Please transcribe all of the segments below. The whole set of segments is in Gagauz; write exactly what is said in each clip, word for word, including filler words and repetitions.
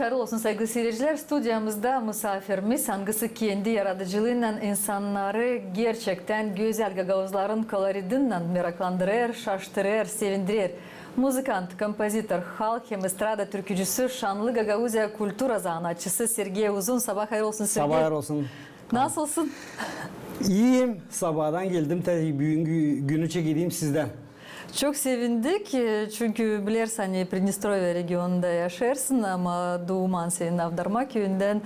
Hayırlı olsun, saygılı seyircilär. Studiyamızda musafirimiz, angısı kendi yaradıcılıınnan insannarı gerçektän gözäl gagauzların koloridinnän meraklandırêr, şaştırêr, sevindirêr. Muzıkant, kompozitor, halk hem estrada türkücüsü, şanlı Gagauziya kultura zanaatçısı Sergey Uzun. Sabaa hayır olsun, Sergey. Sabaa hayır olsun. Nasılsın? İyiyim. Sabaadan geldim, te büün gü-, günü çekedeyim sizdän. Çok sevindik, e, çünkü bilersin, ani Pridnestroye regionunda yaşêêrsın, ama duuman senin Avdarma küüyündän.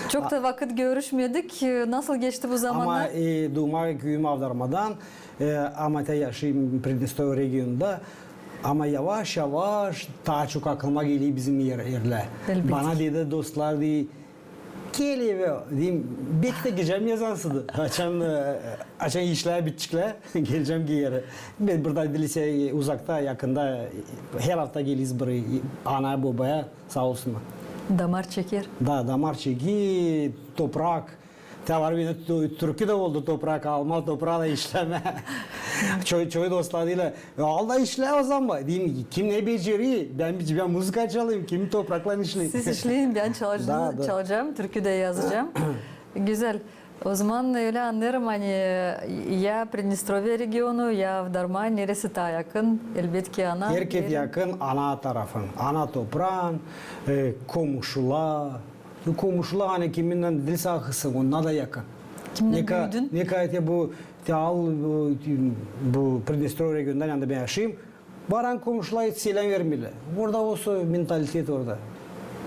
Çok da vakıt görüşmedik. E, nasıl geçti bu zamannar? Ama, e, duuma küüyüm Avdarmadan, e, ama te yaşêêrım Pridnestroye regionunda. Ama yavaş-yavaş taa çok aklıma geliyor bizim er-, erlär. Elbetki. Bana dedi dostlar, dedi, gel evä. Dedim, beki tä gidecäm yazansıdı. Açan, e, açan işlär biteceklär, gelecäm geeri. Bän burada diil, e, uzakta, yakında, e, her afta geleriz buraya, e, anaya, bobaya, saa olsunnar. Damar çeker. Da, damar çeker, toprak. Te var bir tü-, türkü dä oldu, toprak alma, topraa da işlemä. Çoyu, çoyu dostlar deerlär, e, al da işlä o zaman. Deerim, kim ne becerer, bän, bän muzıka çalêrım, kim topraklan işleer. Siz işleyin, bän çalacam, türkü dä yazacam. Gözäl. O zaman ölä annêêrım, ani ya Pridnestroye regionu, ya Avdarma, neresi taa yakın? Elbetki ana. Herket yakın ana tarafın, ana topraın, e, komuşular. Komuşular, ani kiminnän diil sakısın, onnar da yakın. Kimnän büüdün? Ne kadar te bu, te al bu, bu Pridnestroye regionundan, yanında bän yaşêêrım. Baran komuşular hiç selem vermeerlär. Orada olsa mentalitet orada.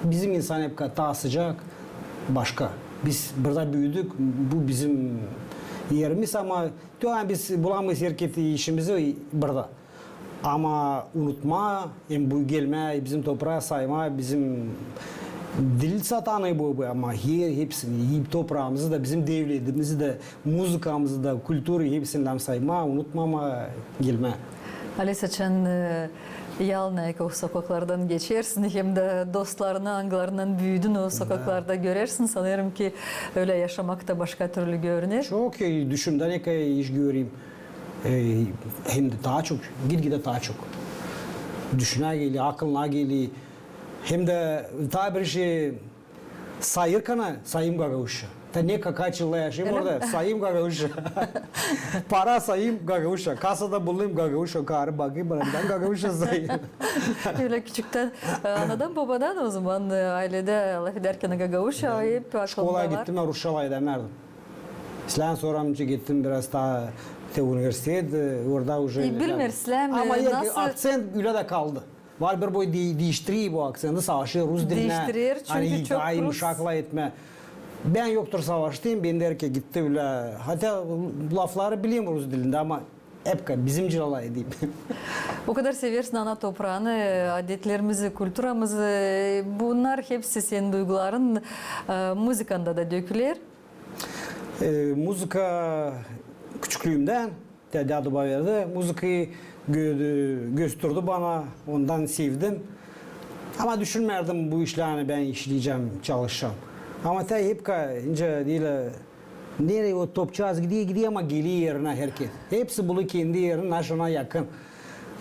Bizim insan hep taa sıcak, başka. Biz burada büüdük, bu bizim erimiz, ama te biz bulamêêrız herket işimizi burada. Ama unutma, hem bu gelmä, bizim topraa sayma, bizim diil satan bu, bu, ama he-, hepsini, topraamızı da, bizim devletimizi dä, muzıkamızı da, kulturayı hepsini lääzım sayma, unutmama, gelmä. Aleysa, açan, e, yalın ayak o sokaklardan geçersin, hem dä dostlarını, angılarınnan büüdün, o sokaklarda görersin, sanêrım ki, ölä yaşamak ta başka türlü görüner. Çok, e, düşümdä ne kadar iş görerim. E, hem dä taa çok, gitgidä taa çok. Düşünä geler, akılına geler. Hem dä taa bir şey sayêrkana, sayêrım gagauzça. Tä ne kadar kaç yıllar yaşêêrım orada, sayêrım gagauzça. Para sayêrım gagauzça. Kasada bulunêrım gagauzça. Karı bakêr bana, bän gagauzça sayêrım. Ölä küçüktän, e, anadan, bobadan o zaman, e, ayledä lafedärkän gagauzça hep aklında var. Şkolaya gittim, rusça lafedämärdim. İslän sora gittim biraz taa te universitet, e, orada uje... E, bilmeersin, ama akţent ölä dä kaldı. Var bir boy di-, diiştirer bu akţenti, savaşêr rus dilinä. Diiştirer, çünkü çok rus. Ani taa yımışak lafetmä. Bän yoktur savaştım, bän dä herkez gitti ölä. Hatta lafları bilerim rus dilindä, ama hep ka-, bizimci laflar edeyim. O kadar seversin ana topraanı, adetlerimizi, kulturamızı. Bunnar hepsi senin duyguların, e, muzıkanda da döküler. E, muzıka küçüklüümdän, tä dädu-baba verdi. Muzıkayı gö-, gösterdi bana, ondan sevdim. Ama düşünmärdim bu işlär, ani bän işleyecäm, çalışacam. Ama tä hep ka-, nicä deerlär, nereyi o topçuaz gider, gider, ama geler erinä herkez. Hepsi bulêr kendi erini, naşına yakın.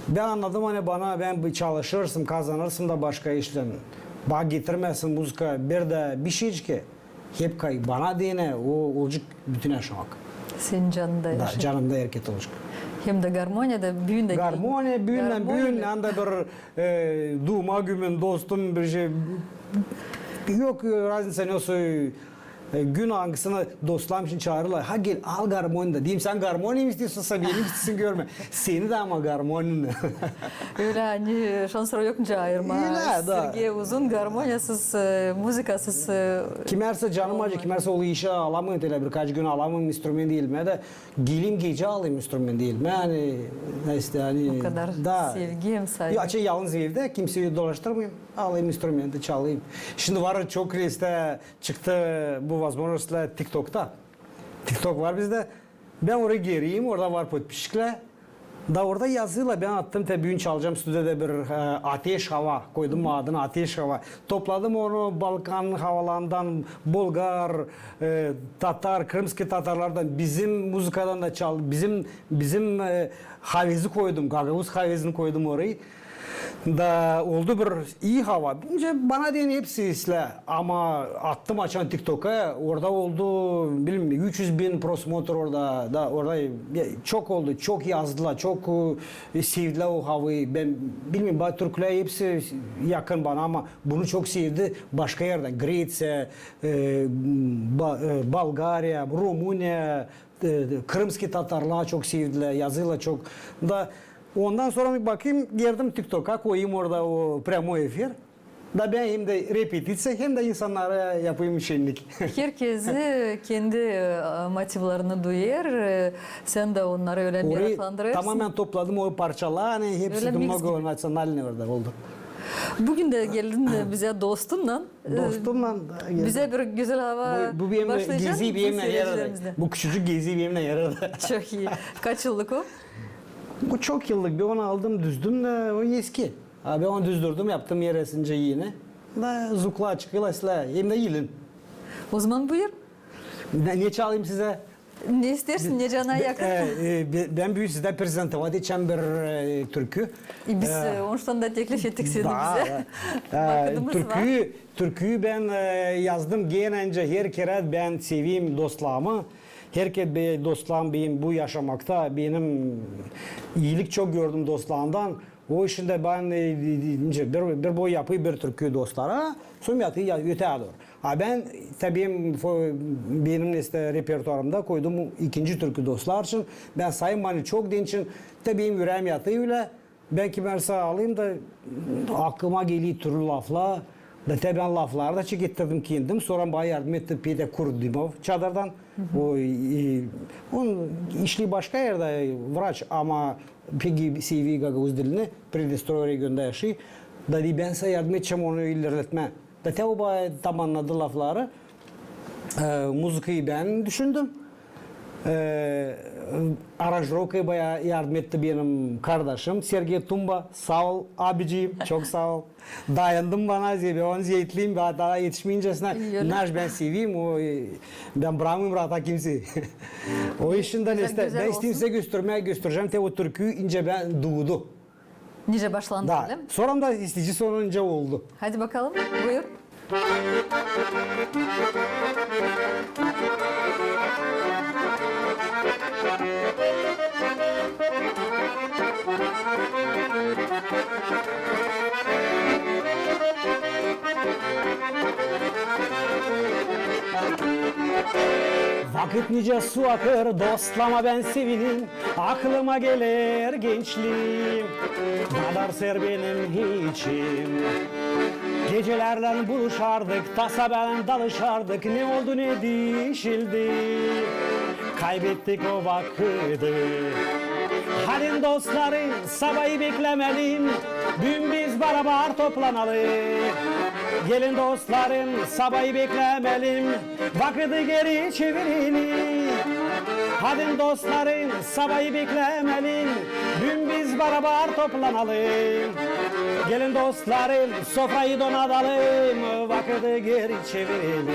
Bän annadım, ani bana, bän bir çalışêrsam, kazanêrsam da başka işlän, bana getirmesin muzıka bir dä bir şeycik, hep ka-, bana deyni, o olacek bütün yaşamak. Senin canında yaşêêr. Da, canımda herkez olacek. Hem dä garmoniyada büün dä... Garmoniya, büün dä büün, ani bir, e, duuma günüm, dostum, bir şey. Yok, e, raznica ne olsa, e, gün angısını dostlarım için çaarêrlar. Ha, gel, al garmoniyanı da. Deerim, sän garmoniya mı isteersin, sän beni isteersin görmä. Seni dä ama garmoniyanı. Ölä, ani şansları yok nicä ayırmaa. Ölä, da. Sergey Uzun garmoniyasız, e, muzıkasız, e, kimärsi canım acı, kimärsi ola işä alamêêr, ölä birkaç gün alamêêr instrument elmä dä. Gelim gecä alayım instrument elmä, ani, neysä, ani... O kadar da sevgi hem saygı. Ya, şey, yalnız evdä, kimseyi dolaştırmayım, alayım instrumenti, çalayım. Şindi var çok resimnär çıktı bu возможностьлар TikTokta. TikTok var bizdä. Bän orayı gireyim, orada var podpischikler. Da orada yazıylar, bän attım, tä büün çalacam studiyada bir, e, Ateş Hava. Koydum adını Ateş Hava. Topladım onu Balkan havalarından, bulgar, e, tatar, krımskıy tatarlardan, bizim muzıkadan da çal-, bizim, bizim, e, havezi koydum, gagauz havezini koydum orayı. Da oldu bir ii hava. Bence bana deyni hepsi islää. Ama attım açan TikToka, orada oldu, bilmiyorum, üç üz bin prosmotr orada, da orada, ya, çok oldu, çok yazdılar, çok, e, sevdilär o havayı. Bän bilmiyorum, ba-, türklär hepsi yakın bana, ama bunu çok sevdi başka erdä. Greţiya, e, Ba-, e, Bolgariya, Rumuniya, e, krımskiy tatarlar çok sevdilär, yazılêr çok. Da ondan sora bir bakayım, girdim TikToka, koyayım orada o прямой эфир. Da bän hem dä repetiţiya, hem dä insannara yapayım şennik. Herkezi kendi, e, motivlerini duyêr, e, sän dä onnarı ölä meraklandırêrsın. Tamam, bän topladım o parçaları, ani hepsi de много национальный orada oldu. Bugün dä geldin, e, bizä dostunnan. E, dostumnan da geldim. Bizä bir gözäl hava başlayacan bizim seyircilerimizlä. Bu küçücük gezi benimnän yarar. Çok ii. Kaç yıllık o? Bu çok yıllık. Bän onu aldım, düzdüm dä, o eski. A bän onu düzdürdüm, yaptım eräsinä eni. Da zuklar çıkêrlar islää, hem dä ilin. O zaman buyur. Ne, ne çalayım sizä? Ne isteersin, ne cana yakın. E, e, be-, bän büün sizä prezentovat edecäm bir, e, türkü. E, biz, e, onuştan da teklif ettik seni bizä. Vakıdımız var. Türküyü, türküyü bän, e, yazdım genä, ancak her kerä bän seveyim dostlarımı. Her kerä dostlarım benim bu yaşamakta, benim iilik çok gördüm dostlarımdan. O işindä bän, e, bir, bir boy yapayım bir türkü dostlara, sora yapayım ya, ötää dooru. A bän, tabii, benim, benim nesä repertuarımda koydum ikinci türkü dostlar için. Bän sayım, ani çok deyni için, tabii, benim üreem yatêr ölä. Bän kimär saalayım da, aklıma geler türlü laflar. Da tabii bän lafları da çekettirdim kendim. Sora bana yardım etti Petya Kurdimov Çadırdan. O, e, on işleer başka erdä, vraç, ama pek ii sever gagauz dilini, Pridnestroye regionda yaşêêr. Da deer, bän sizä yardım edecäm onu ilerletmää. Da te o bana tamamnadı lafları. E, muzıkayı bän düşündüm. E, aranjirovkayı bana yardım etti benim kardaşım Sergey Tumba. Saa ol, abicim, çok saa ol. Dayandı bana, zerä onu zeetleyim, bän taa etişmeyincäsinä. Naş bän seveyim, o, e, bän brakmêêrım raata kimseyi. O işindä bän isteerim sizä göstermää, gösterecäm te o türküyü, nicä bän duudu. Nicä başlandı, öyle mi? Sora da isteecän, sora nicä oldu. Hadi bakalım, buyur. Vakıt nicä su akêr, dostlarıma bän sevinim, aklıma geler gençliim, dadarseer benim içim. Gecelärlän buluşardık, ta sabaalän dalışardık, ne oldu, ne diişildi, kaybettik o vakıdı. Hadin, dostlarım, sabaayı beklämeyelim, büün biz barabar toplanalım. Gelin, dostlarım, sabaayı beklämeyelim, vakıdı geeri çevirelim. Hadin, dostlarım, sabaayı beklämeyelim, büün biz barabar toplanalım. Gelin, dostlarım, sofrayı donadalım, vakıdı geeri çevirelim.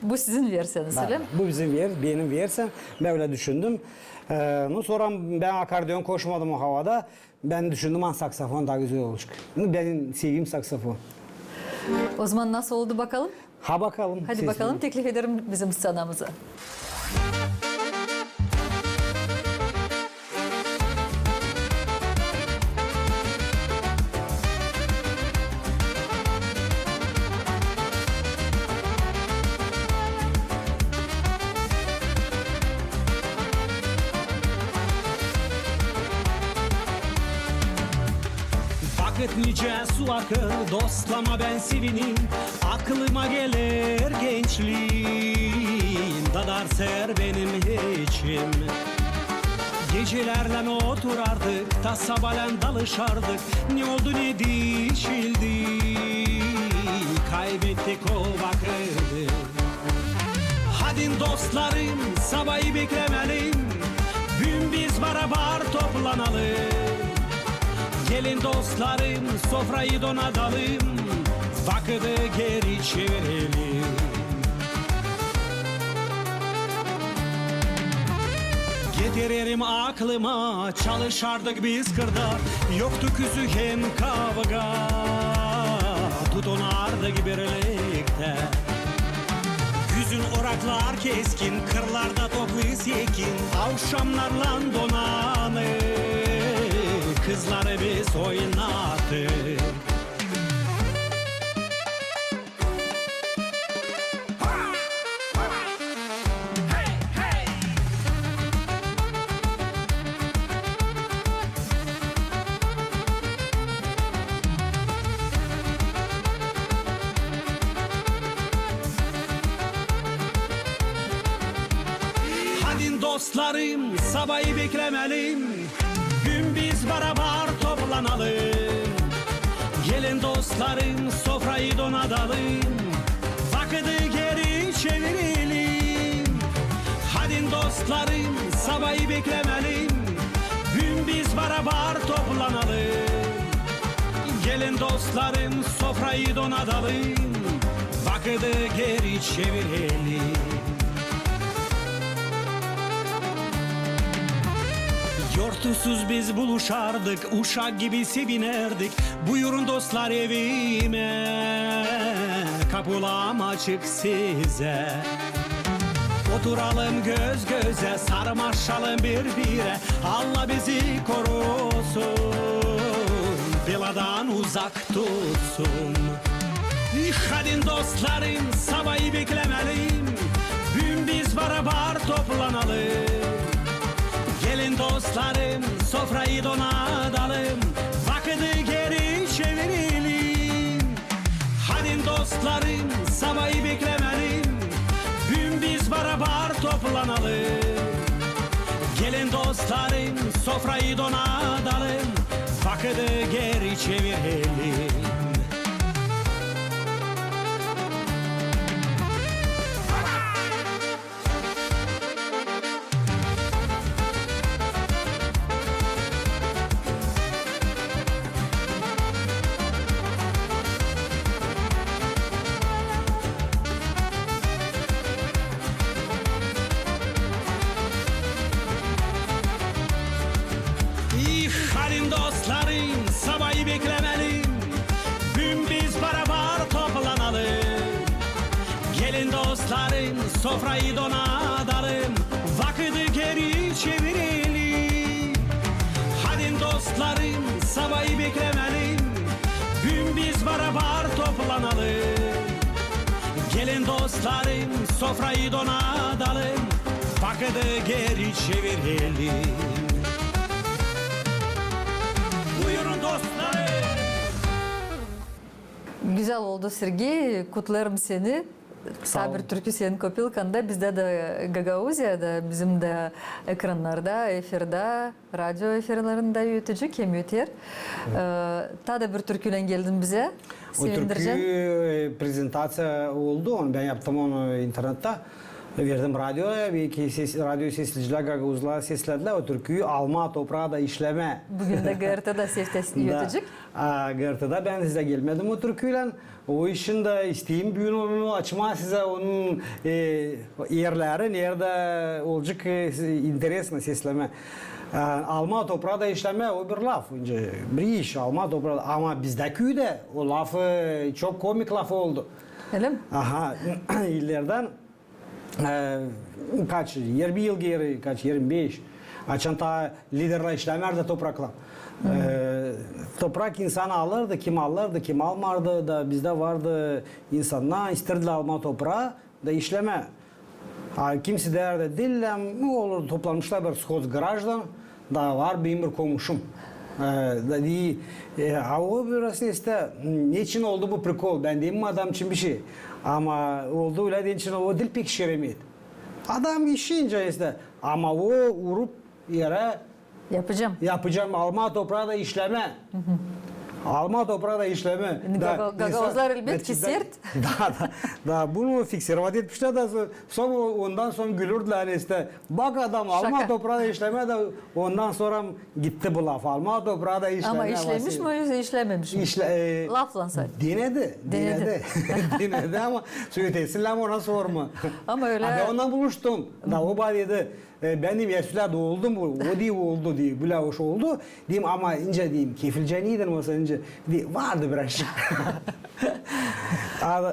Bu sizin versiyanız, öyle mi? Bu bizim ver-, benim versiyam. Bän ölä düşündüm. E, no, sora bän akordeon koşmadım o havada. Bän düşündüm, ani saksofon taa gözäl olacek. No, benim sevgim saksofon. O zaman nasıl oldu bakalım? Ha, bakalım. Hadi bakalım, teklif ederim bizim scenamıza. Vakıt nicä su akêr, dostlarıma bän sevinim, aklıma geler gençliim, dadarseer benim içim. Gecelärlän oturardık, ta sabaalän dalışardık, ne oldu, ne diişildi, kaybettik o vakıdı. Hadin, dostlarım, sabaayı beklämeyelim, büün biz barabar toplanalım. Gelin, dostlarım, sofrayı donadalım, vakıdı geeri çevirelim. Getirerim aklıma, çalışardık biz kırda, yoktu küzü hem kavga, tutunardık birliktä. Küzün oraklar keskin, kırlarda toplu sekin, avşamnarlan donanı kızları biz oynattık. Hadi dostlarım, sabayı beklemeyelim. Büün biz barabar toplanalım. Gelin dostlarım, sofrayı donadalım, vakıdı geri çevirelim. Hadi dostlarım, sabayı beklemeyelim. Büün biz barabar toplanalım. Gelin dostlarım, sofrayı donadalım, vakıdı geri çevirelim. Yortusuz biz buluşardık, uşak gibi sevinerdik. Buyurun dostlar evime, kapulam açık size. Oturalım göz göze, sarmaşalım bir bire. Allah bizi korusun, beladan uzak tutsun. Hadi dostlarım, sabayı beklemeyelim. Büün biz barabar toplanalım. Gelin dostlarım, sofrayı donadalım, vakıdı geri çevirelim. Hadi dostlarım, sabayı beklemeyelim. Büün biz barabar toplanalım. Gelin dostlarım, sofrayı donadalım, vakıdı geri çevirelim. Hadi dostlarım, sabayı beklemeyelim. Büün biz barabar toplanalım. Gelin dostlarım, sofrayı donadalım, vakıdı geri çevirelim. Hadi dostlarım, sabayı beklemeyelim. Büün biz barabar toplanalım. Gelin dostlarım, sofrayı donadalım, vakıdı geri çevirelim. Buyurun dostlarım. Gözäl oldu, Sergey. Kutlêêrım seni. Sağ ol. Taa bir türkü senin kopilkanda, bizdä dä Gagauziyada, bizim dä ekrannarda, efirdä, radio efirlerindä ötecek hem öter. Taa da bir türküylän geldin bizä. O türkü, e, prezentaţiya oldu, onu bän yaptım onu internettä. Verdim radioya, belki ses-, radio seslecilär, gagauzlar sesledilär o türküyü, "Alma topraa da işlemää". Büün dä GRT-da seslenecek. Da, a, GRT-da bän sizä gelmedim o türküylän. O işin dä isteerim büün onu açmaa sizä, onun, e, erleri, neredä olacek, e, interesno seslemä. E, "Alma topraa da işlemää", o bir laf, bir iş, alma topraa. Ama bizdä küüdä o laf, e, çok komik laf oldu. Ölä mi? Aha, illerdän, e, kaç, irmi yıl geeri, kaç, irmi beş. Açan taa liderlär işlämärdi topraklan. E, toprak insan alırdı, kim alırdı, kim almardı, da bizdä vardı insannar, istärdilär almaa topraa da işlemää. A kimsä deyärdi, diil, ama olur, toplanmışlar bir shoz grajdan, da var benim bir komuşum. E, da deer, e, a o biraz neçin oldu bu prikol, bän deerim, adam için bişey. Ama oldu ölä deyni, o diil pek şeremet. Adam işincä, işte, ama o urup erä yapacam. Yapacam, almaa topraa da işlemää. Alma topraada işlemää. Gagauzlar, elbetki, sert. Da, da, da bunu fiksirovat etmişlär da so-, sora ondan sora gülürdülär, ani işte, bak, adam alma topraada işlemää da ondan sora gitti bu laf. Alma topraada işlemää. Ama işlemiş mi, işlememiş mi? Laflan sade. Denedi, denedi. Denedi, ama ötesini ona sorma. Ama ölä. Ani ondan buluştum. Da o bana dedi, e, benim yaşlarda oldu mu? O diil, oldu diil. Bölä hoş oldu. Dedim, ama nicä dedim, kefilcä neydin olsa nicä? Dedim, vardı birazcık.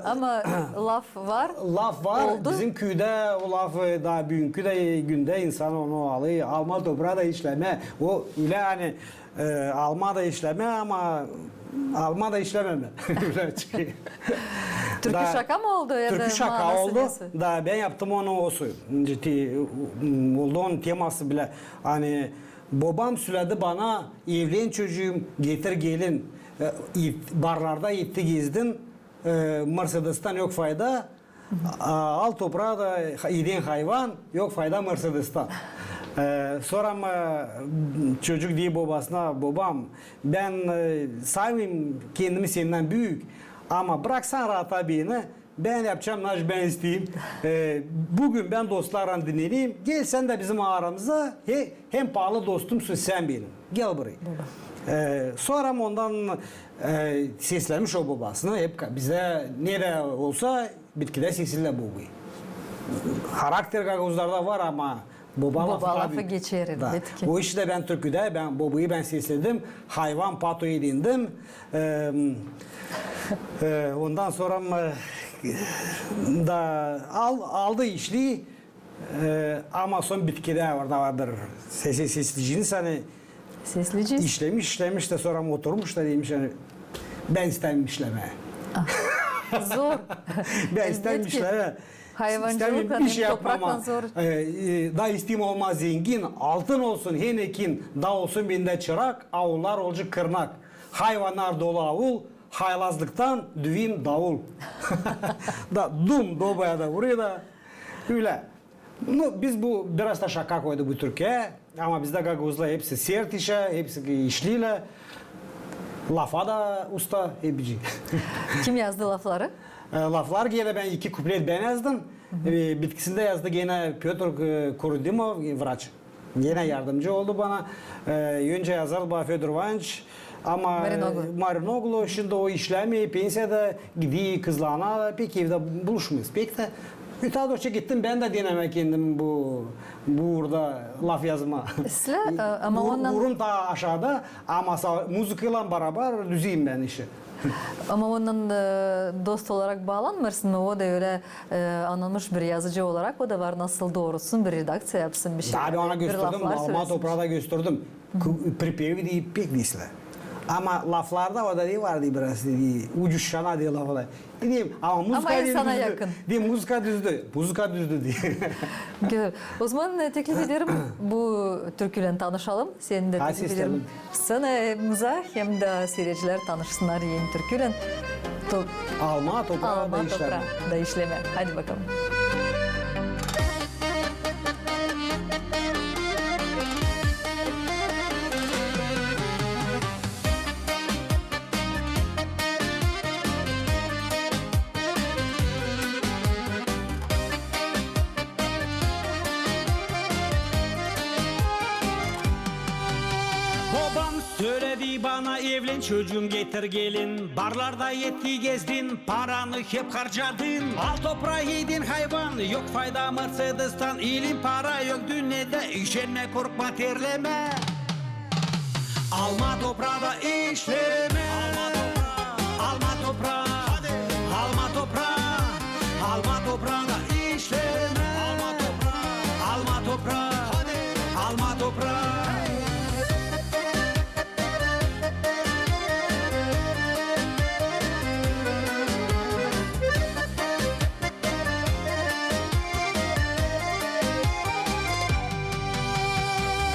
Ama laf var. Laf var. Oldu. Bizim küüdä o laf, e, taa büünkü dä gündä insan onu alêr. Alma topraada işlemää. O ölä, ani, e, alma da işlemää, ama alma da işlememää. Ölä çıkêr. Türkü şaka mı oldu? Türkü şaka oldu. Da bän yaptım onu o soy. Ciddi, m, oldu onun teması bilä. Ani bobam söledi bana, evlen, çocuum, getir gelin. E, barlarda etti gezdin, e, Mersedestan yok fayda. A, al topraada, ha-, eden hayvan, yok fayda Mersedestan. E, sora, e, çocuk deer bobasına, bobam, bän, e, saymêêrım kendimi sendän büük, ama braksan raata beni, bän yapacam nacı bän isteerim. E, büün bän dostlarlan dinleneyim, gel sän dä bizim aramıza, he, hem paalı dostumsun sän benim. Gel burayı. E, sora ondan, e, seslemiş o bobasını, hep ka-, bizä ne dä olsa, bitkidä sesleerlär bobayı. Harakter gagauzlarda var, ama boba lafı geçer, elbetki. O iştä bän türküdä, bän bobayı bän sesledim, hayvan patoyu edindim. E, e, ondan sora, e, da al-, aldı işlää, e, ama son bitkidä orada var bir ses-, sesliciniz, ani işlemiş, işlemiş dä sora oturmuş da demiş, ani bän istämeerim işlemää. Zor. Bän istämeerim işlemää. Hayvancılıklan hem topraklan zor. E, e, da isteerim olmaa zengin, altın olsun hem ekin, da olsun bendä çırak, avullar olacek kırnak. Hayvannar dolu avul, haylazlıktan düvüm davul. Da dum bobaya da vurêr da, ölä. Nu, biz bu biraz da şaka koyduk bu türküyä. Ama bizdä gagauzlar hepsi sert işä, hepsi işleerlär. Lafa da usta hepsi. Kim yazdı lafları? E, laflar genä bän iki kuplet bän yazdım. E, bitkisindä yazdı genä Pötr, e, Kurudimov, e, vraç. Genä yardımcı oldu bana. E, öncä yazardı bana Födor İvanıç, ama, e, Marinoglu. Marinoglu, şindi o işlämeer, pensiyada, gider kızlarına, pek evdä buluşmêêrız pek dä. Ötää dooru gittim, bän dä denemää kendim bu, bu uurda laf yazmaa. Sizlär, e, ama ondan... Uurum taa aşaada, ama sa-, muzıkaylan barabar düzeyim bän işi. Ama ondan, e, dost olarak baalanmêêrsın mı? O da ölä, e, anılmış bir yazıcı olarak, o da var, nasıl doorusun, bir redakţiya yapsın, bir şey. Taa bän ona gösterdim, Alma topraada gösterdim. Pripevi deyip pek dislä. Ama laflarda o da ne vardı biraz, dedi, ucuz şana diye laflar. Dedim, ama muzıka... Ama insana yakın. Dedim, muzıka düzdü. Muzıka düzdü diye. Gözäl. O zaman, e, teklif ederim, bu türküylän tanışalım. Seni dä teklif ederim scenamıza, hem dä siirediciler tanışsınnar eni türküylän. Alma topraada işlemää. Hadi bakalım. Bobam söledi bana, evlen, çocuum, getir gelin. Barlarda etti gezdin, paranı hep harcadın. Al topraa, eden hayvan, yok fayda Mersedestan. İlim, para yok dünnedä, üşenmä, korkma, terlemä. Alma topraada işlemää. Alma topraa. Alma topraa. Alma topraada işlemää. Alma topraa. Alma topraa. Alma topraa.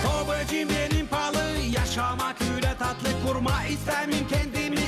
Bobacıım benim paalı, yaşamak ölä tatlı, kurmaa istämeerim kendimi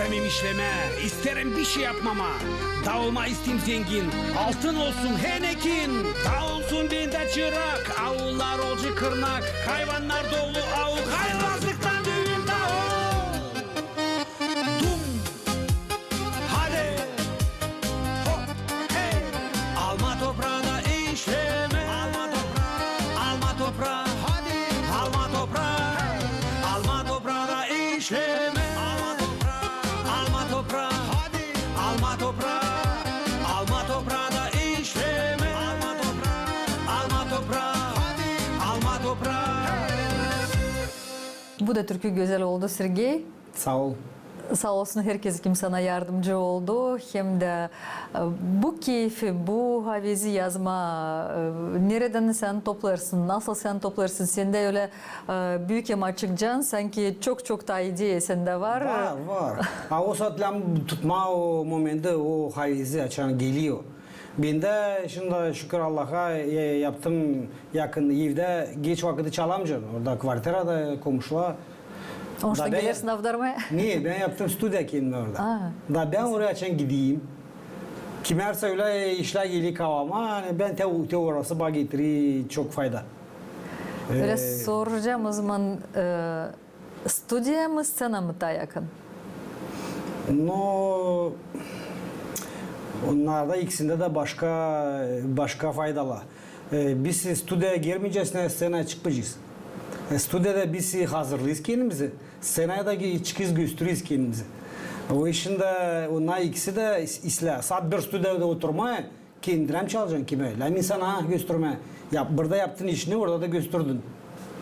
İsteerim işlemää, isteerim bişey yapmamaa. Da olmaa isteerim zengin, altın olsun hem ekin. Da olsun bendä çırak, aullar olsun kırnak. Hayvannar dolu aul, haylazlıktan düün da ol. Dum. Hadi. Hop. Hey. Almaa topraa da işlemää. Almaa topraa. Almaa topraa. Hadi. Almaa topraa. Hey. Almaa topraa da işlemää. Almaa topraa. Almaa topraa. Hadi. Almaa topraa. Almaa topraa da işlemää. Almaa topraa. Almaa topraa. Hadi. Almaa topraa. Hey. Bu da türkü gözäl oldu, Sergey. Saa ol. Saa olsun herkez, kim sana yardımcı oldu. Hem dä, e, bu keyfi, bu havezi yazmaa, e, neredän sän toplêêrsın, nasıl sän toplêêrsın? Sendä ölä, e, büük hem açık can, sanki çok-çok taa ideya sendä var. Var, var. A o saat lääzım tutmaa o momenti, o havezi açan geliyor. Bendä şindi şükür Allaha, e, yaptım yakın evdä, geç vakıdı çalamcı, orada kvartirada, komuşular. Onuştan gelersin avdarmaa? Ne, bän yaptım studiya kendimä orada. Da bän oraya açan gideyim. Kimär sä ölä işlär geler kafama, ani bän te, te orası bana getiri çok fayda. Ölä soracam o zaman, e, studiya mı, sţena mı taa yakın? No, onnarda ikisindä dä başka, başka faydalar. E, biz studiyaya girmeyecez, ne sţenaya çıkmayacez. E, studiyada biz hazırlêêrız kendimizi, sţenaya da çıkêrız, göstereriz kendimizi. O işin dä, onnar ikisi dä is-, islää. Saat bir studiyada oturmaa, kendinä mi çalacan, kimä? Lääzım insana göstermää. Ya, burada yaptın işini, orada da gösterdin.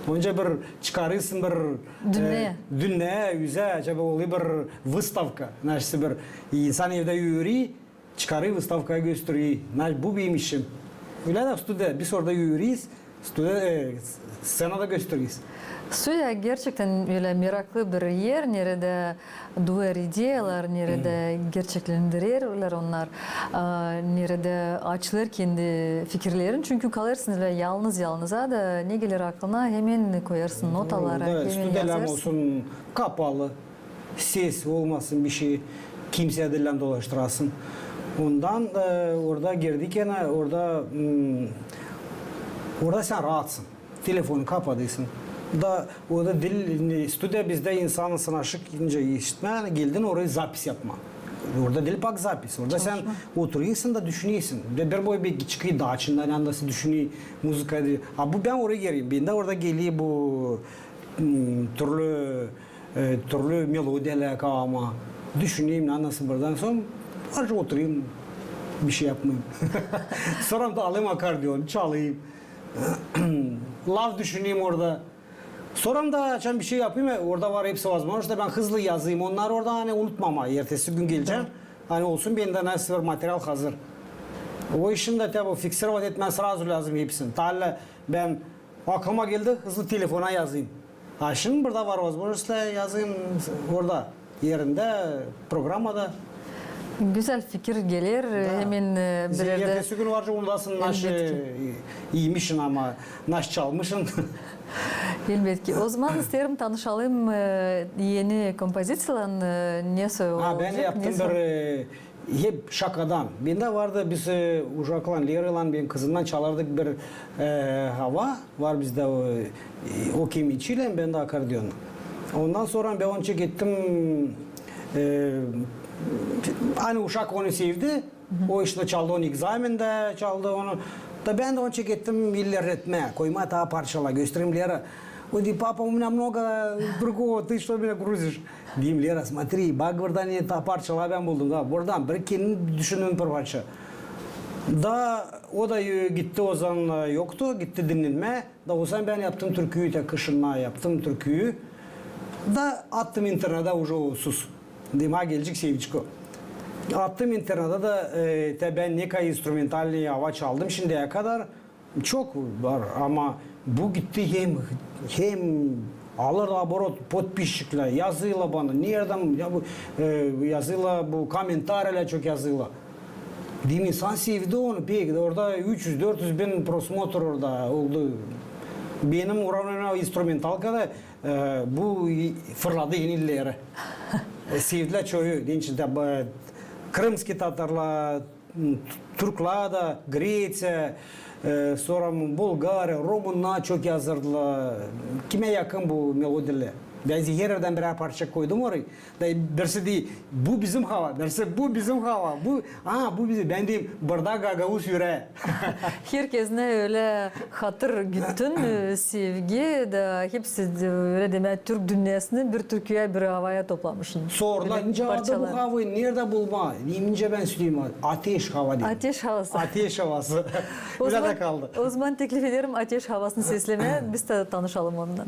Onca bir çıkarêrsın bir, e, dünneyä, üzä, acaba oluyor bir выставка. Naşey bir insan evdä üürer, çıkarêr, выставкaya gösterer. Naşey bu benim işim. Ölä dä studiya, biz orada üüreriz, studiya, e, sţenada göstereriz. Studiya gerçektän ölä meraklı bir er, neredä duer ideyalar, neredä gerçeklendirerlär onnar, a, neredä açılêr kendi fikirlerin. Çünkü kalêrsın ölä yalnız-yalnıza da, ne geler aklına, hemen koyêrsın notalara, hemen yazêrsın. Studiyalar olsun kapalı, ses olmasın, bişey, kimseyä diil dolaştırasın. Ondan, e, orada girdiynän, orada, m, orada sän raatsın. Telefonu kapadêrsın. Da orada diil, studiya bizdä insan sınaşık, ince işitmää, geldin oraya zapis yapmaa. Orada diil pak zapis. Orada sän oturêrsın da düşünersin. Da bir boy bir çıkêr daa içindän, ani nasıl düşüner muzıka diil. A bu bän oraya girerim. Bendä orada geler bu, m, türlü, e, türlü melodiyalar kafama. Düşünerim, ani nasıl buradan sora oturêrım, bişey yapmayım. Sora da alêrım akordeon, çalêrım. Laf düşünerim orada. Sora da açan bişey yapayım, e, orada var hepsi возможность, bän hızlı yazayım onnarı orada, ani unutmamaa, ertesi gün gelecäm. Ani olsun bendä nasıl bir material hazır. O işin dä taa bu фиксировать etmää srazu lääzım hepsini. Taa ölä bän aklıma geldi, hızlı telefona yazayım. A şindi burada var возможность yazayım orada, erindä, programada. Gözäl fikir geler, hemen, e, bir erdä. Ertesi gün var, unudasın, naşey iyiymişin, ama naşey çalmışın. Elbetki. O zaman isteerim tanışalım, e, eni kompoziţiyalarınnan, e, ne soy olacek, ne soy. Ha, bän yaptım bir, e, hep şakadan. Bendä vardı, biz, e, uşaklan, Leraylan, benim kızımnan çalardık bir, e, hava. Var bizdä o, e, o kemençiylän, bän dä akordeon. Ondan sora bän onu çekettim, e, ani uşak onu sevdi. O iştä çaldı onu, egzamendä çaldı onu. Da bän dä onu çekettim ilerletmää, koymaa taa parçalar, göstereyim Lera. O deer, папа, у меня много другого, ты что меня грузишь? Deerim, Lera, смотри, bak burada ne taa parçalar bän buldum da. Buradan bir kendim düşündüm bir parça. Da o da, e, gitti, o zaman, e, yoktu, gitti dinnelmää. Da o zaman bän yaptım türküyü, tä kışın yaptım türküyü. Da attım internetä, уже o sus. Deerim, ha gelecek Sevçiko. Attım internetä da, e, tä bän ne kadar инструментальный hava çaldım şindiyä kadar. Çok var, ama bu gitti hem, hem alır наоборот подписчиклär, yazıylar bana, neredän, ya bu, e, yazıylar bu, komentariylar çok yazıylar. Deerim, insan sevdi onu pek, orada üç üz, dört üz bin просмотр orada oldu. Benim уровнена инструменталкада, e, bu fırladı enilerä. E, sevdilär çoyu, deyni, e, krımskiy tatarlar, m, türklär dä, Greţiya, e, sora Bulgariya, rumunnar çok yazardılar. Kimä yakın bu melodiyalar? Bän herädän birär parça koydum orayı. Da birisi deer, bu bizim hava, birisi, bu bizim hava, bu, a, bu bizim. Bän deerim, burada gagauz ürää. Herkeznä ölä hatır güttün, e, sevgi da hepsi ölä demää türk dünnäsini bir türküyä, bir havaya toplamışın. Sordular, nicä bu havayı neredä bulmaa? Deyim, nicä bän söleyim, ateş hava deyim. Ateş havası. Ateş havası. Ölä dä kaldı. O zaman teklif ederim ateş havasını seslemää, biz dä tanışalım onunnan.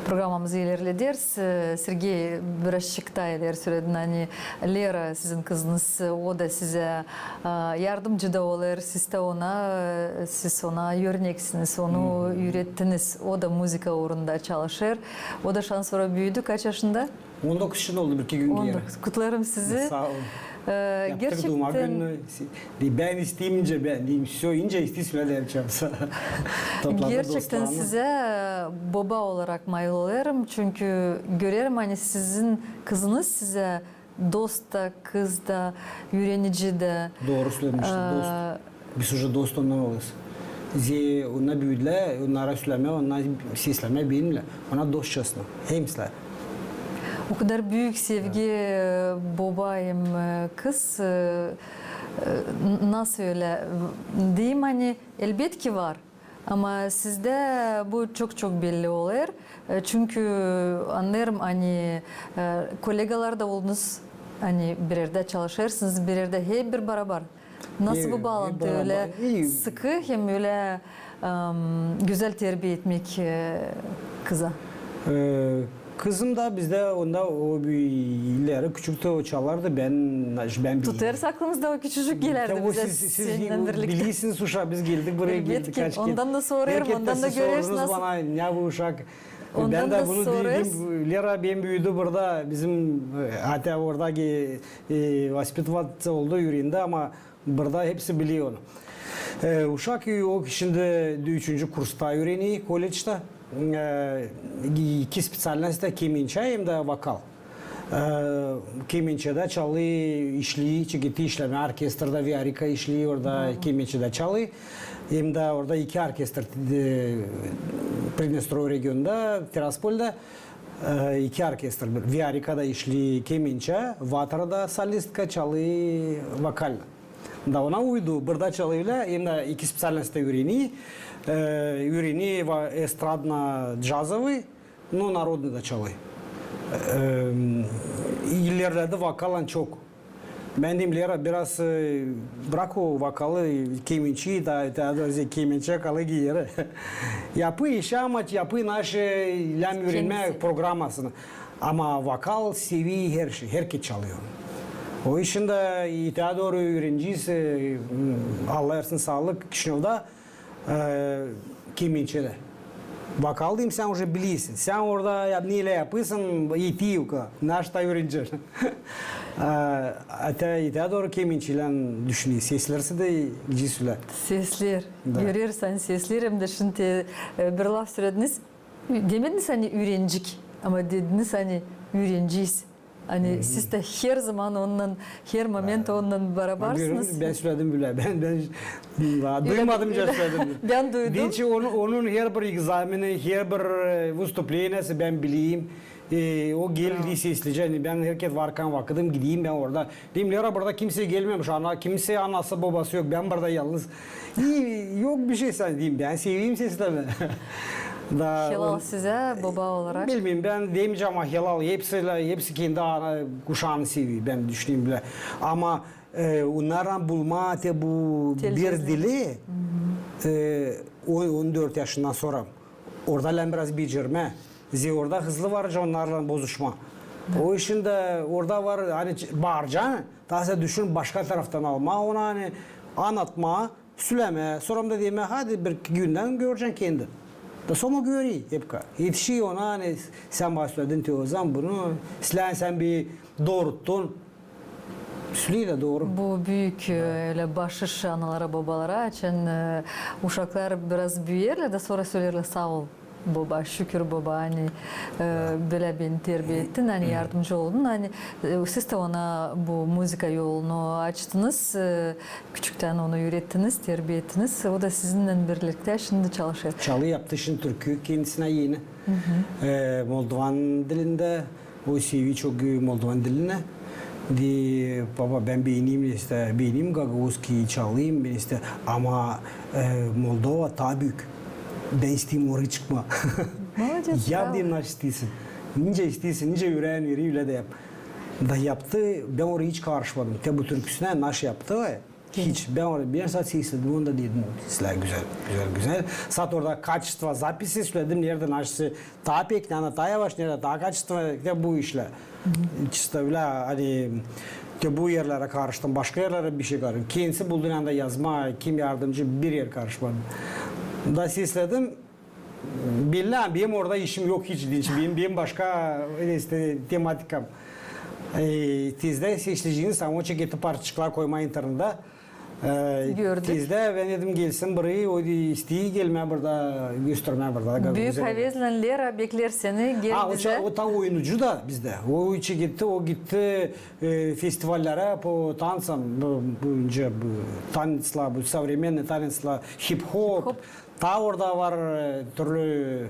Programamızı ilerlederiz. E, Sergey, birazçık taa ileri söledin, ani Lera, sizin kızınız, o da sizä, e, yardımcı da olêr, siz dä ona, e, siz ona örneksiniz, onu üürettiniz. O da muzıka uurunda çalışêr. O da şansora büüdü. Kaç yaşında? On dokuz yaşında oldu bir iki gün geri. Kutlarım sizi. Saa olun. Yaptık duuma gününü. Bän isteyincä, bän deyim, söleyincä isteersin, öyle yapacam. Gerçektän sizä boba olarak mayıl olêrım, çünkü görerim, ani sizin kızınız sizä dost da, kız da, üürenici dä. Dooru sölemiştin, dost. Biz uje dost ondan olêrız. Zerä onnar büüdülär, onnara sölemää, onnar seslemää benimnän. Ona dostçasına. Hepsi. O kadar büük sevgi, e, boba hem, e, kız, e, e, n-, nasıl ölä? Deyim, ani elbetki var. Ama sizdä bu çok-çok belli olêr. E, çünkü annêêrım, ani, e, kolegalar da oldunuz, ani bir erdä çalışêrsınız, bir erdä hep bir barabar. Nasıl bu baalantı ölä sıkı hem ölä, em, gözäl terbiä etmäk, e, kıza? E, kızım da bizdä onda o bir ileri küçüktü, o çalardı, bän, bän bildim. Tutêrız aklımızda, o küçücük gelärdi bizä seninnän birliktä. Bilirsiniz, uşak, biz geldik buraya, geldik kaç kerä. Ondan da sorêrım, ondan da görersiniz nasıl. Bana, ne bu uşak? Bän dä bunu dedim, Lera, bän büüdüm burada, bizim, e, hatta oradaki, e, воспитывать oldu, üürendi, ama burada hepsi biler onu. E, uşak, e, o şindi üçüncü kursta üüreniyor, kolleçtä. E, iki специальность, kemençä hem dä vokal. E, kemençedä çalêr, işleer, çıkêr işlemää orkestrada, Viarika işleer, orada kemençedä çalêr. Hem dä orada iki orkestr, e, Pridnestroye regionunda, Tiraspolda, e, iki orkestr. Viarikada işleer kemençä, Vatrada solistka çalêr vokalnı. Da ona uydu, burada çalêr hem dä iki специальность üüreniyor. E, üüreniyor va-, estradno-cazovıy, no narodnıy da çalêr. E, ilerledi vokallan çok. Bän dedim, Lera, biraz, e, brak o vokalı, kemençeyi da, da, da, kemençä kalıy geri. Yapêr işi, ama yapêr naşı lääm üürenmää programasını. Ama vokal sever herşey, herkez çalêr. O işin dä itää dooru üürenicisi, e, m, Allah versin saalık, Kişinövda, e, kemençedä. Vokal deyim, sän uje bilersin. Sän orada ya, neylär yapêrsın, iti o kadar. Naşta üürenecäm. E, itää, itää dooru kemençeylän düşüner. Seslersi dä icisi ölä. Sesler. Da. Görersin, sesler hem dä şindi, e, bir laf sölediniz. Demediniz, ani üürencik, ama dediniz, ani üürenciysiz. Ani siz dä her zaman onunnan, her moment onunnan barabarsınız. Bän söledim bilä, bän, bän duymadım, söledim. Bän duydum. Deyni, onun, onun her bir ekzameni, her bir, e, выступленияsı bän bilerim. E, o geler, sesleyecä, ani bän herkez varkan vakıdım gideyim bän orada. Deyim, Lera, burada kimsey gelmemiş, ana, kimsey anası, bobası yok, bän burada yalnız. İi, yok bişey sän, deyim, bän severim seslemää. Da helal sizä, boba olarak. Bilmeerim, bän demeyecäm, ama helal, hepsi, hepsi kendi ana uşaanı sever, bän düşünerim bilä. Ama, e, onnarlan bulmaa te bu bir dili, e, on, on dört yaşından sora. Orada lääm biraz becermää. Zerä orada hızlı var onnarlan bozuşmaa. O işin dä orada var, ani ç-, baaracaksın, taa sän düşün başka taraftan almaa onu, ani annatmaa, sölemää, sora da demää, hadi bir iki gündän göreceksin kendin. Da sora görüyor hep ka-, etişiyor ona, ani sän bana söledin te o zaman bunu, islää sän bir dooruttun. Söleer dä dooru. Bu büük, e, ölä bahşış analara, bobalara, açan, e, uşaklar biraz büüyerlär dä sora söleerlär: saa ol, boba, şükür, boba, ani, e, bölä beni terbiä ettin, ani yardımcı oldun, ani, e, siz dä ona bu muzıka yolunu açtınız, e, küçüktän onu üürettiniz, terbiä ettiniz. O da sizinnän birliktä şindi çalışêr. Çalı yaptı şindi türkü kendisinä eni. E, moldovan dilindä. O sever çok, e, moldovan dilini. Deer, boba, bän beenerim, işte, beenerim gagauzskiyi, çalêrım bän, işte, ama, e, Moldova taa büük. Bän isteerim orayı çıkmaa. Молодец, bravo. Yap, deerim, naşey isteersin. Nicä isteersin, nicä üreeyin verer, ölä dä yap. Da yaptı, bän orayı hiç karışmadım. Te bu türküsünä naşey yaptı, hiç. Bän orada bir saat sesledim, onu da dedim, islää gözäl, gözäl, gözäl. Saat orada kaçestvo zapisi söledim, neredä naşey taa pek, neredä taa yavaş, neredä taa kaçestvo, te bu işlär. Çisto ölä, ani te bu erlerä karıştım, başka erlerä bişey karıştım. Kendisi buldu, neredä yazmaa, kim yardımcı, bir er karışmadım. Da sesledim, Belli, ama benim orada işim yok hiç, deyni, benim, benim başka, e, işte, tematikam. E, tezdä seçtiler, ama o çeketi parçacıklar koyma internettä. E, gördük. Tezdä bän dedim, gelsin burayı, o da isteer gelmää burada, göstermää burada. Büük havezlän Lera bekleer seni, gel bizä. O ta oyunucu da bizdä. O çeketti, o gitti, e, festivallerä po tansam, bu, bu, bu tanetsla, bu современный tanetsla, hip-hop. Hip-hop. Ta orada var, e, türlü,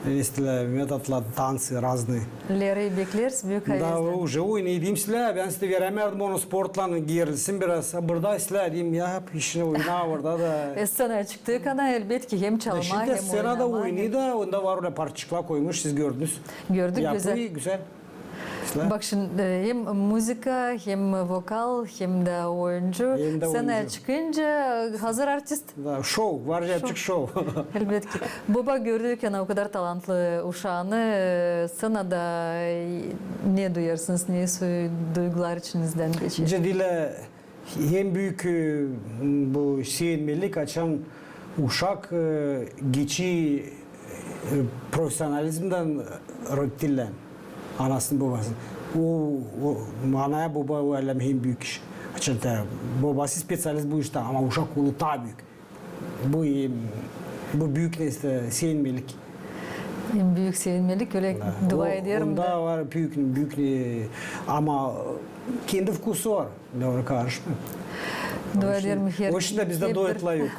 e, işte, metodla, tansı raznıı. Lerayı bekleeriz büük havezlän. Da, o уже oynêêr, deyni, islää, bän işte verämärdim onu sportlan, gerilsin biraz. Burada islää, deyni, yap işini, oyna orada da. E, sţenaya çıktıktan, elbetki, hem çalmaa, hem oynamaa. Sţenada oynêêr da, onda var ölä parçacıklar koymuş, siz gördünüz. Gördük, gözäl. Yapı gözäl. Bak şindi, e, hem muzıka, hem vokal, hem dä oyuncı. Hem dä oyuncı. Sţenaya çıkınca, e, hazır artist. Da, şou, var yapacek şou. Elbetki. Boba, gördükkän o kadar talantlı uşaanı, e, sţenada, e, ne duyêrsınız, ne su-, duygular içinizdän geçer? Nicä deyni, hem büük, e, bu sevinmelik, açan uşak, e, geçer, e, profesionalizmdän roditelän, anasını, bobasını. O, o, anaya, bobaya o alem hem büük iş. Açan ta, bobası specialist bu iştä, ama uşak olu ta büük. Bu, e, bu büük nesä sevinmelik. Hem büük sevinmelik, ölä dua ederim. Onda var büük, büük, e, ama kendi vkusu var. Dooru, karışmêêr. Dua ederim, her, o şindi bizdä duetlar yok.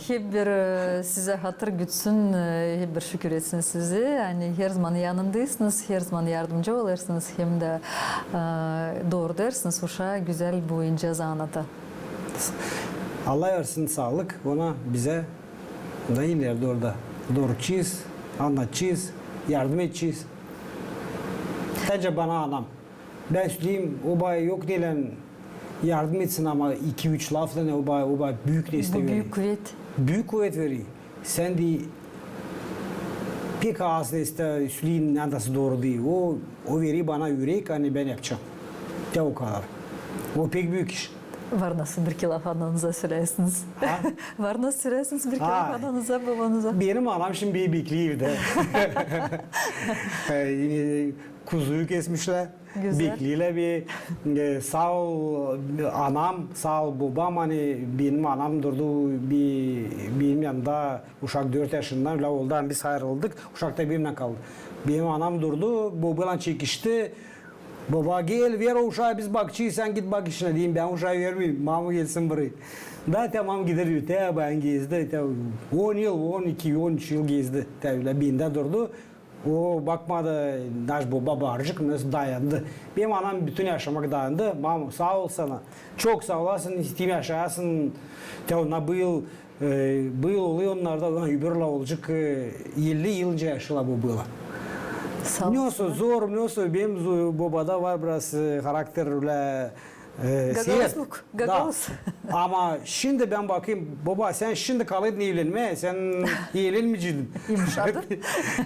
Hep bir, e, sizä hatır gütsün, e, hep bir şükür etsin sizi. Ani herzaman yanındaysınız, herzaman yardımcı olêrsınız, hem dä, e, dooru deersiniz uşaa gözäl bu incä zanaata. Allah versin saalık ona, bizä da ileri dooru da dooracez, annadacez, yardım edecez. Sadä bana anam. Bän söleyim, o bana yok neylän yardım etsin, ama iki-üç laflan o bana, o bana büük nesä verer. Bu büük kuvet. Büük kuvet verer. Sän deyni pek az nesä söleyin, neredäsä dooru deyni. O, o verer bana ürek, ani bän yapacam. Ya o kadar. O pek büük iş. Var nasıl bir iki laf ananıza söleersiniz? Ha? Var nasıl söleersiniz bir iki laf ananıza, bobanıza? Benim anam şindi beni bekleer evdä. E, kuzuyu kesmişlär. Gözäl. Bekleerlär beni, e, saa ol, anam, saa ol, bobam, ani benim anam durdu, be-, benim yanımda uşak dört yaşından, ölä oldu, ani biz ayırıldık, uşak ta benimnän kaldı. Benim anam durdu, bobaylan çekişti, boba, gel, ver o uşaa, biz bakacez, sän git bak işinä, deyni, bän uşaa vermeyim, mama gelsin burayı. Da tamam, gider, ötää bän gezdi, ötää on yıl, on iki, on üç yıl gezdi, ötää ölä bendä durdu. O bakmadı, naş boba barcık, nasıl dayandı. Benim anam bütün yaşamak dayandı. Mamo, saa ol sana. Çok saa olasın, isteerim yaşayasın. Te ona bu yıl, e, bu yıl oluyor onnarda, ona öbür yıla olacek, e, elli yıl nicä yaşêêrlar bu yıla. Saa ol sana. Nasıl zor, nasıl benim zo-, bobada var biraz, e, harakter ölä, E, gagauzluk, sert. Gagauz. Da. Ama şindi bän bakêrım, boba, sän şindi kalaydın evlenmää, sän evlenmeyecedin. Yumuşadı.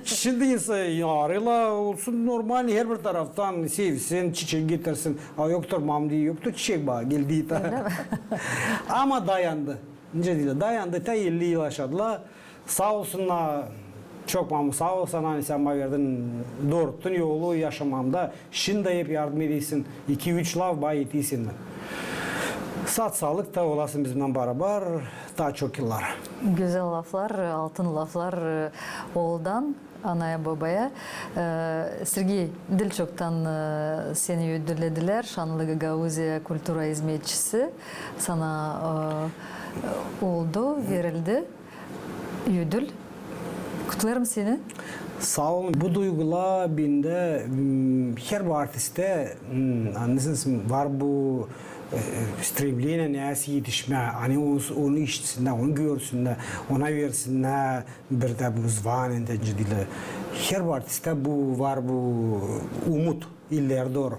Şindi insan arêêr, olsun normal, herbir taraftan sevsin, çiçek getirsin. A yoktur, mam deyni, yoktur çiçek bana, gel deyni. Ölä mi? Ama dayandı. Nicä deyni, dayandı, ta elli yıl yaşadılar. Saa olsunnar, çok, mamo, saa ol sana, ani sän bana verdin, dooruttun yolu yaşamamda. Şindi hep yardım edersin, iki-üç laf bana etersin. Saat saalık, ta olasın bizimnän barabar taa çok yıllar. Gözäl laflar, altın laflar, e, ooldan anaya, bobaya. E, Sergey, diil çoktan, e, seni ödülledilär, Şanlı Gagauziya kultura izmetçisi. Sana, e, oldu, verildi ödül. Kutlêêrım seni. Saa olun. Bu duygula bendä, m, herbir artisttän, m, annarsınız, var bu, e, стремление, neredä etişmää, ani onu, onu işitsinnär, onu görsünnär, ona versinnär bir dä bu zvaniyä, deyni. Herbir artisttän bu var bu umut ileri dooru.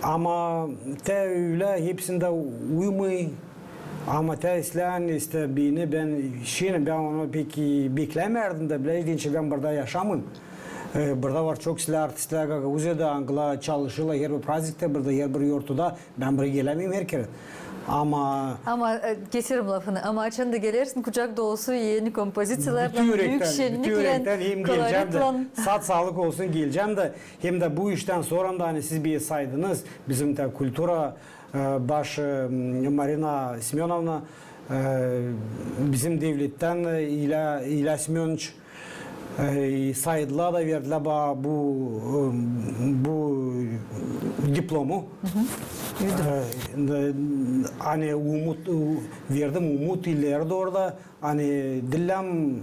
Ama te ölä hepsindä uymêêr. Ama te islän, işte, beni, bän, şindi bän onu pek beklämärdim dä, bilä, deyni, bän burada yaşamêêrım. E, burada var çok islää artistlär Gagauziyada, angılar çalışêrlar, herbir prazniktä burada, herbir yortuda, bän burayı gelämeerim herkerä. Ama, ama, e, keserim lafını, ama açan da gelersin, kucak dolusu eni kompoziţiyalarlan, büük şenniklän, koloritlan. Sat-saalık olsun, gelecäm dä, hem dä bu iştän sora da, ani siz bir saydınız, bizim dä kultura, e, başı, m, Marina Semönovna, e, bizim devlettän, e, İlya, İlya Semönoviç, e, saydılar da verdilär bana bu, e, bu diplomu. E, ani umut, e, verdim umut ileri dooru da, ani diil lääzım,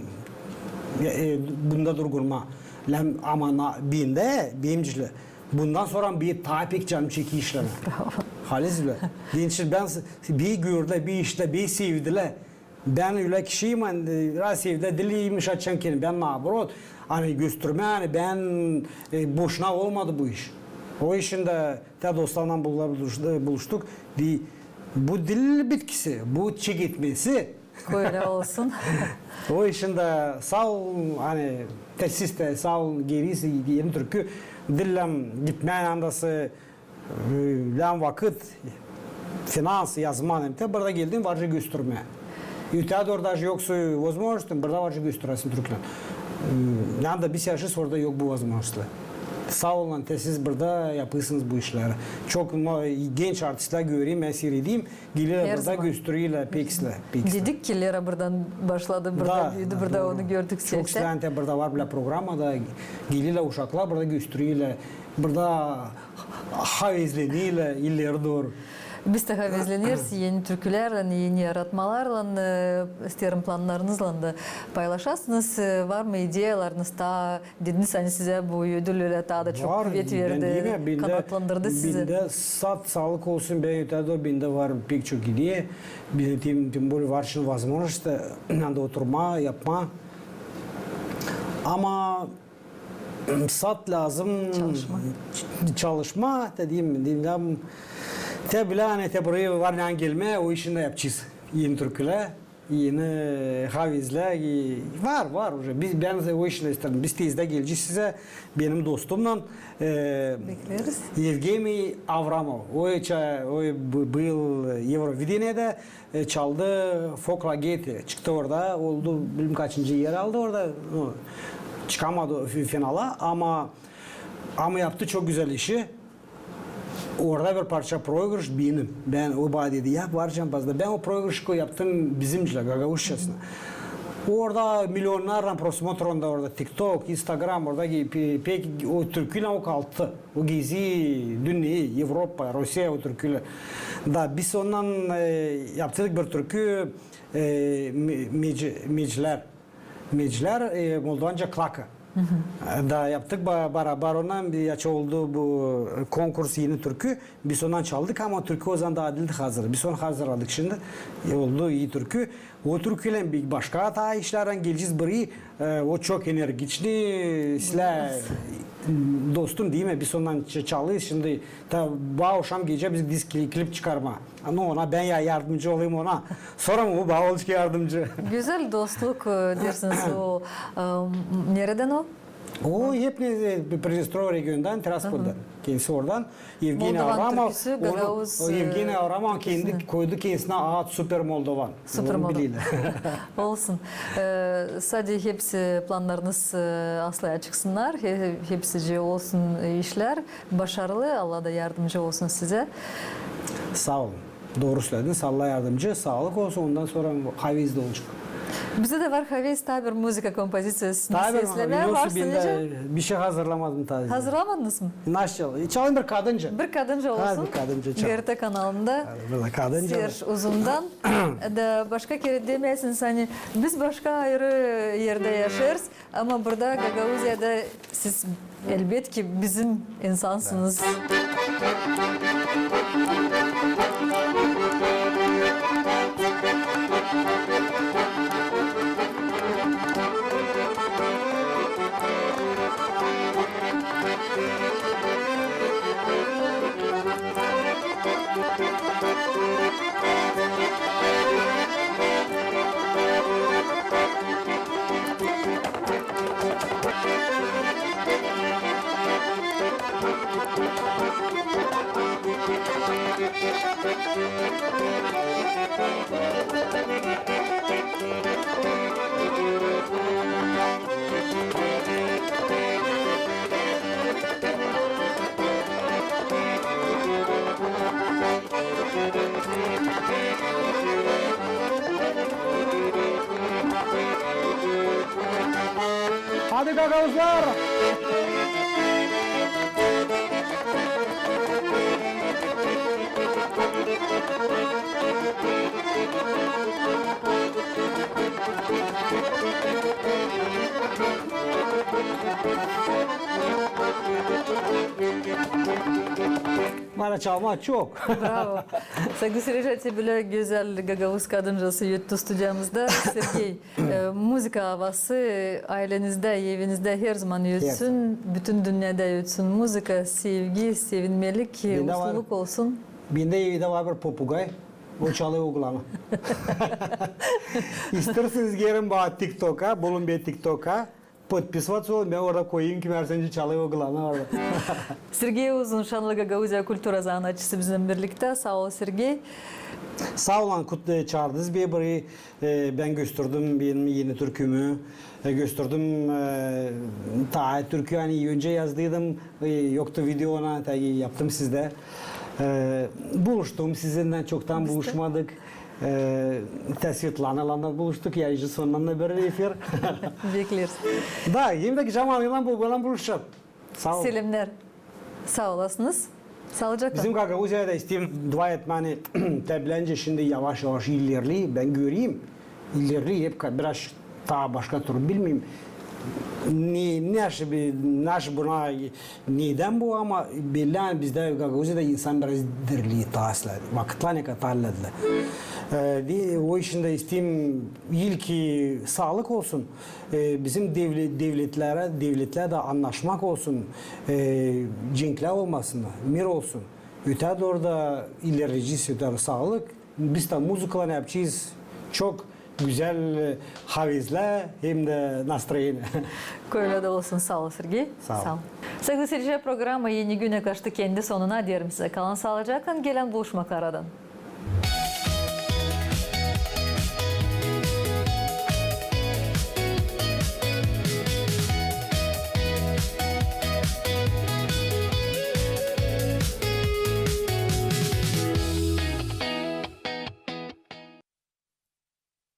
e, bunda durgunmaa. Lääzım, ama na, bendä, benimcä, bundan sora bir taa pek canım çeker işlemää. Bravo. Halis bile. Deyni bän s-, beni gördülär, beni işittälär, beni sevdilär. Bän ölä kişiyim, ani, e, biraz sevdä diil imiş açan kendim. Bän naoborot, ani göstermää, ani bän, e, boşuna olmadı bu iş. O işin dä, tä dostlarlan bula-, buluş-, e, buluştuk. Deer, bu diil bitkisi, bu çeketmesi. Ölä olsun. O işin dä saa olun, ani, tä siz dä saa olun, geerisi, eni türkü diil lääzım gitmää, andası, e, lääzım vakıt, finans, yazmaa, hem tä burada geldim, varca göstermää. Ötää dooru daş yoksa возможность, burada varca gösteräsin türkülän. E, ani da biz yaşêêrız, orada yok bu возможность. Saa olun, tä siz burada yapêrsınız bu işleri. Çok, no, genç artistlär görerim, bän siiredeyim, gelerlär burada, gösterilär, pek islää, pek islää. Dedik ki, Lera buradan başladı, burada büüdü, burada onu gördük. Çok islää, tä burada var bilä programada, gelerlär uşaklar, burada gösterilär, burada havezlenerlär ileri dooru. Biz dä havezleneriz eni türkülerlän, eni yaratmalarlan, e, isteerim plannarınızlan da paylaşasınız. E, var mı ideyalarınız, taa dediniz, ani sizä bu ödül ölä taa da çok kuvet verdi, kanatlandırdı sizi. Bendä, sat-saalık olsun, bän ötää dooru, bendä var pek çok ideya. Bendä tim, tim bolее var şindi возможность, ani da oturmaa, yapmaa. Ama sat lääzım çalışmaa. Tä deyim, deyim, tä bilä, ani tä burayı var ne gelmää, o işin dä yapacez. Eni türkülär, eni havezlär, e, var, var уже. Biz, bän o işin dä isteerim. Biz tezdä gelecez sizä, benim dostumnan, e, Evgeniy Avramov. O, o bu, bu yıl Eurovideniedä e, çaldı Fokla Geti. Çıktı orada, oldu, bilmäm kaçıncı er aldı orada. No, çıkamadı fi-, finala, ama, ama yaptı çok gözäl işi. Orada bir parça proigrış benim. Bän, o bana dedi, yap, var canım, bazda. Bän o proigrışı yaptım bizimcilär, gagauzçasına. Orada milyonnarlan prosmotr onda, orada TikTok, Instagram, orada pe-, pek o türküylän o kalktı. O gezi dünneyi, Evropa, Rusiya o türküylän. Da biz ondan, e, yaptık bir türkü, e, me-, meci-, mecilär. Mecilär, e, moldovanca klaka. Da yaptık ba-, barabar ondan, bir açı oldu bu konkurs eni türkü. Biz ondan çaldık, ama türkü o zaman taa diildi hazır. Biz onu hazırladık şindi. E, oldu ii türkü. O türküylän bir başka taa işlärlän gelecez burayı. E, o çok energiçni, islää, dostum, deyim mi, biz ondan ç-, çalêrız şindi. Ta bu aşam gecä biz disk kli-, klip çıkarmaa. No, ona bän ya-, yardımcı olayım ona. Sora mı o bana olacek yardımcı? Gözäl dostluk, e, deersiniz o, e, neredän o? O hep, e, Pridnestrova regiondan, Tiraspoldan. Kendisi oradan. Evgeniy Avramov, türküsü, onu, gagauz, o Evgeniy, e, Avramov kendi koydu kendisinä ad Super Moldovan. Super Moldovan. Onu bilerlär. Olsun. E, sade hepsi plannarınız, e, aslaya çıksınnar. He-, hepsicii olsun, e, işlär başarılı. Allah da yardımcı olsun sizä. Saa olun. Dooru sölediniz. Allah yardımcı, saalık olsun. Ondan sora havez dä olacek. Bizdä dä var havez, taa bir muzıka kompoziţiyası seslemää. Var sizin için? Bir şey hazırlamadım taa. Hazırlamadınız mı? Nasıl? Çalayım bir kadınca. Bir kadınca olsun. Ha, bir kadınca çal. GRT kanalında. Hadi, bir kadınca. Serj Uzundan. Da başka kerä demeersiniz, ani biz başka ayrı erdä yaşêêrız. Ama burada, Gagauziyada, siz, elbetki, bizim insansınız. Hadi gagauzlar! Bana çalmaa çok. Bravo. Saygılı seyircilär, bölä gözäl gagauz kadıncası öttü studiyamızda. Sergey, e, muzıka avası aylenizdä, evinizdä herzaman ötsün, bütün dünnedä ötsün muzıka, sevgi, sevinmelik, usluluk olsun. Bendä evdä var bir popugay, o çalêr o glavnıy. İstärsiniz, gelin bana TikToka, bulun beni TikToka. Podpisovats olun, bän orada koyêrım, kim hersoncä çalêr o glavnıy orada. Sergey Uzun, şanlı Gagauziya kultura zanaatçısı bizimnän birliktä. Saa ol, Sergey. Saa olun, kut-, e, çaardınız beni burayı. E, bän gösterdim benim eni türkümü. E, gösterdim, e, taa türkü, ani öncä yazdıydım. E, yoktu videona, taa yaptım sizdä. E, buluştum sizinnän, çoktan buluşmadık. E, tä Svetlanaylan da buluştuk, ya, iş sonundan da bir efir. Bekleeriz. Da, hem dä zaman ayırdım, bu, bölä buluşacam. Saa ol. Selämnär. Saa olasınız. Saalıcaklan. Bizim Gagauziyada isteerim dua etmää, ani tä bilän şindi yavaş-yavaş ilerleer, bän göreyim. İlerleer hep ka-, biraz taa başka türlü, bilmeerim. Ne, ne, naşı buna, nedän bu, ama bellä, ani bizdä Gagauziyada insan biraz dirileer, taa islää, vakıtlar ne kadar ilerledi. E, de, o işindä isteerim ilki saalık olsun. E, bizim devle-, devletlär, devletlär dä annaşmak olsun, e, cenklär olmasın, mir olsun. Ötää dooru da ilerleyecez, ötää saalık. Biz dä muzıkaylan yapacez çok gözäl, e, havezlär hem dä nastroeniya. Kölä dä olsun. Saa ol, Sergey. Saa ol. Saa ol. Saygılı seyircilär, programa Eni günä kaçtı kendi sonuna. Deerim sizä, kalın saalıcaklan, gelin buluşmakaradan.